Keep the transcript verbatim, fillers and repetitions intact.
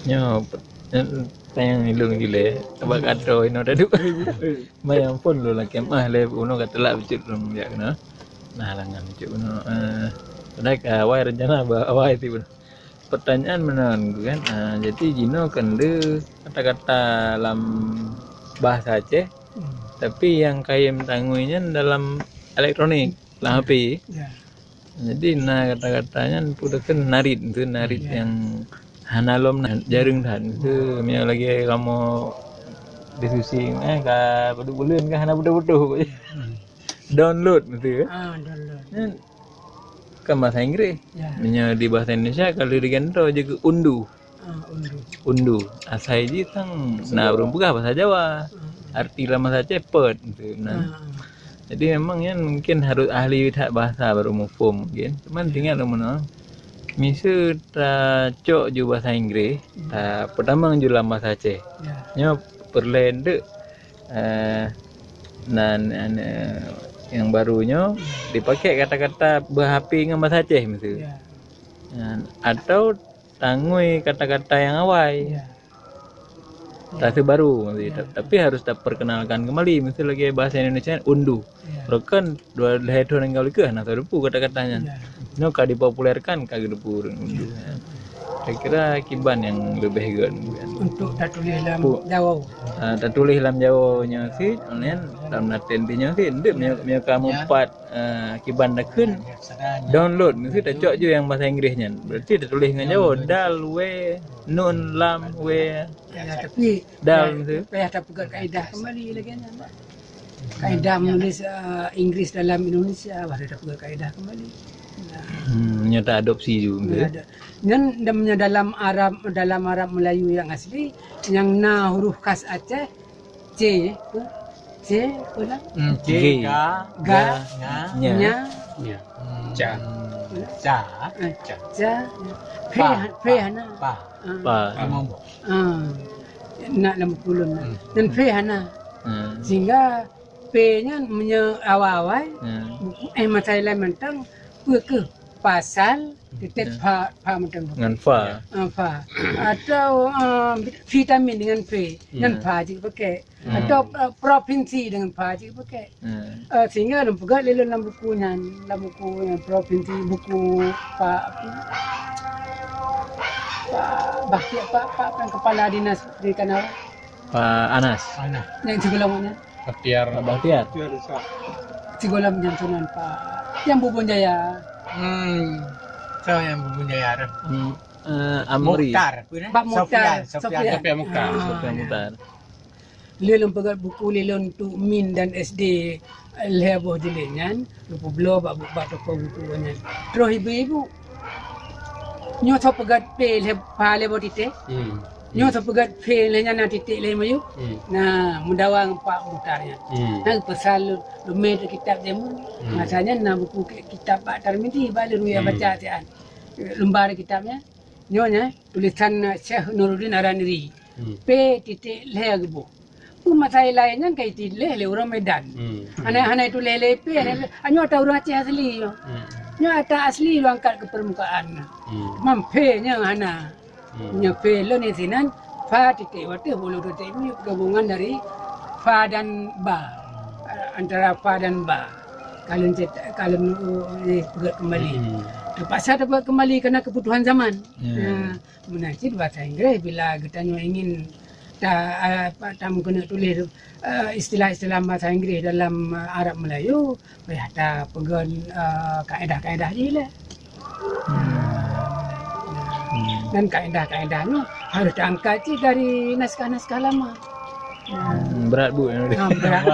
Nyoe, nyoe tanyong ilong jileh, bak kato inoe tadu. Mayang phon lôn lakèe meu'ah lé bunoe ka teulak bacut lôn jak keunoe. Nah, langan bacut bunoe. Eh, padahai ka awai rencana ba awai ti bunoe. Pertanyaan meunan kan. Ah, jadi jinoe kan le kata-kata lam bahasa Aceh, tapi nyang kayém tangui nyan dalam elektronik, lam H P. Ya. Jadi na kata-kata nyan peue takheun narit tu, narit nyang hana lom na jareueng that. Tu meunyoe lagèe kamoe diskusi, eh, ka padub buleuen ka hana beutôi-beutôi. Download tu. Ah, download. Nyan kan bahasa Inggris. Ya. Meunyoe di bahasa Indonesia kalau digantoe je keu undu. Ah, undu. Undu. Asai jih tang na ureueng peugah bahasa Jawa. Ah. Arti lam bahasa Aceh pet, tu, nah. Ah. Jadi memang nyan mungkin harus ahli that bahasa baru muphom mungkin. Cuman tinggai lom meunoe. Miseue tacok ju bahasa Inggris, ta peutamong ju lam bahasa Aceh. Ya. Nyoe peureulèe deuk, eh, nan, eh, nyang baru nyoe dipakai kata-kata beuhapi ngon bahasa Aceh miseue. Ya. Nyan, atau tangui kata-kata nyang awai. Ya. Bahasa baru, maksudnya. Ya. Ta-, tapi harus taperkenalkan kembali, miseue lagèe bahasa Indonesia undu. Ya. Rukon dua lhèe thôn nyang ka likot hana tateupeue kata-kata nyan. Ya. Nyoe ka dipopulerkan, ka geuteupeue ureueng undu. Ya. Saya kira kiban nyang leubeh göt. Untuk tatuléh lam Jawa. Ah, tatuléh lam Jawa nyoe cit, nyan lam Latin ti nyoe cit. Endeuk meunyoe, meunyoe kamoe pat, ah, kiban takheun, download, miseue tacok ju nyang bahasa Inggris nyan. Berarti tatuléh ngon Jawa. Dal, we, nun, lam, we. Ya, tapi dal, ya, miseue. Payah tapeugah kaedah kembali lagèe nyan. Kaedah menulis, eh, Inggris dalam Indonesia, baru tapeugah kaedah kembali. Nah. Hmm, nyoe ta adopsi ju, ya, miseue. Ada. Nyan, dan meunyoe dalam Arab, dalam Arab Melayu nyang asli, nyang na huruf khas Aceh, C, apa? C, apa lah? Hmm, C, G. Ga, ga, ga, nya, nya, nya. Hmm, ca. Ca. Eh, ca. Ca, ya. Phe, pa, phe pa, hana. Pa. Ah. Pa. Limong boh. Ah. Nak lam buku lôn. Hmm. Dan phe hana. Hmm. Sehingga phe nyan meunyoe awai-awai, hmm, buku, eh, masa ilai mantong, peue keuh pasal Kita, ya, pha, pha mantong. Ngon fa. Ah, pha. Atau, ah, vitamin dengan V. Ngon, ya, pha cit pakai. Hmm. Atau, ah, provinsi dengan pha cit pakai. Hmm. Ah, sehingga lôn peugah lé lôn lam buku nyan, lam buku nyan provinsi, buku Pak, apa? Pak Bakti, apa, apa, apa, kepala dinas perikanan? Pak Anas. Anas. Yang sebelum nyan. Bahtiar. Pak Bahtiar. Sigohlom jantungan Pak yang Bubun Jaya. Hmm. So yang Bubun Jaya tu. Hmm, eh, Amri. Mukhtar, apa nama? Pak Mukhtar, Sofian, Sofian. Sofian. Sofian Mukhtar. Ah, Sofian ya. Mukhtar. Lé lôn peugah buku lé lôn untuk min dan S D lhèe boh jilid nyan, lôn peubloe bak, bak toko buku nyan. Terus ibu-ibu, nyoe soe peugah P lhèe, pha lhèe boh titik. Hmm. Nyoe soe peugah P lhèe nyan na titik lhèe miyueb. Hmm. Nah, meudawa ngon Pak Mukhtar nyan. Hmm. Nah, pesan lôn, lôn mé kitab jameun. Hmm. Masa nyan na buku ki-, kitab Pak Tarmizi, bak lôn ya, hmm, baca siat. Lembar kitab nyan. Nyoe nyan, tulisan, eh, Syekh Nuruddin Araniri. Hmm. P titik lhèe geuboh. Peue masa ilai nyan ka ituléh lé ureueng Medan. Hmm. Hana, hana ituléh lé P, hana ituléh. Nyoe ata ureueng Aceh asli nyoe. Hmm. Nyoe ata asli lôn angkat keu peurmukaan. Hmm. Mam P nyoe hana. Hmm. Nyoe P lôn di sinan, fa titik watèe, bulu titik miyueb, gabungan dari fa dan ba. Eh, antara fa dan ba. Ka lôn cet-, ka lôn, eh, peugèt kembali. Hmm. Terpaksa tapeugèt kembali karena kebutuhan zaman. Ya. Nah, meunan cit bahasa Inggris bila geutanyoe ingin ta-, eh, apa, tameukeunong tuléh, eh, istilah-istilah bahasa Inggris dalam, eh, Arab Melayu, payah tapeugèt, eh, kaedah-kaedah jih lé. Hmm. Dan kaedah-kaedah nyoe harus taangkat cit dari naskah-naskah lama. Hmm, berat bu, ya. Ha, berat.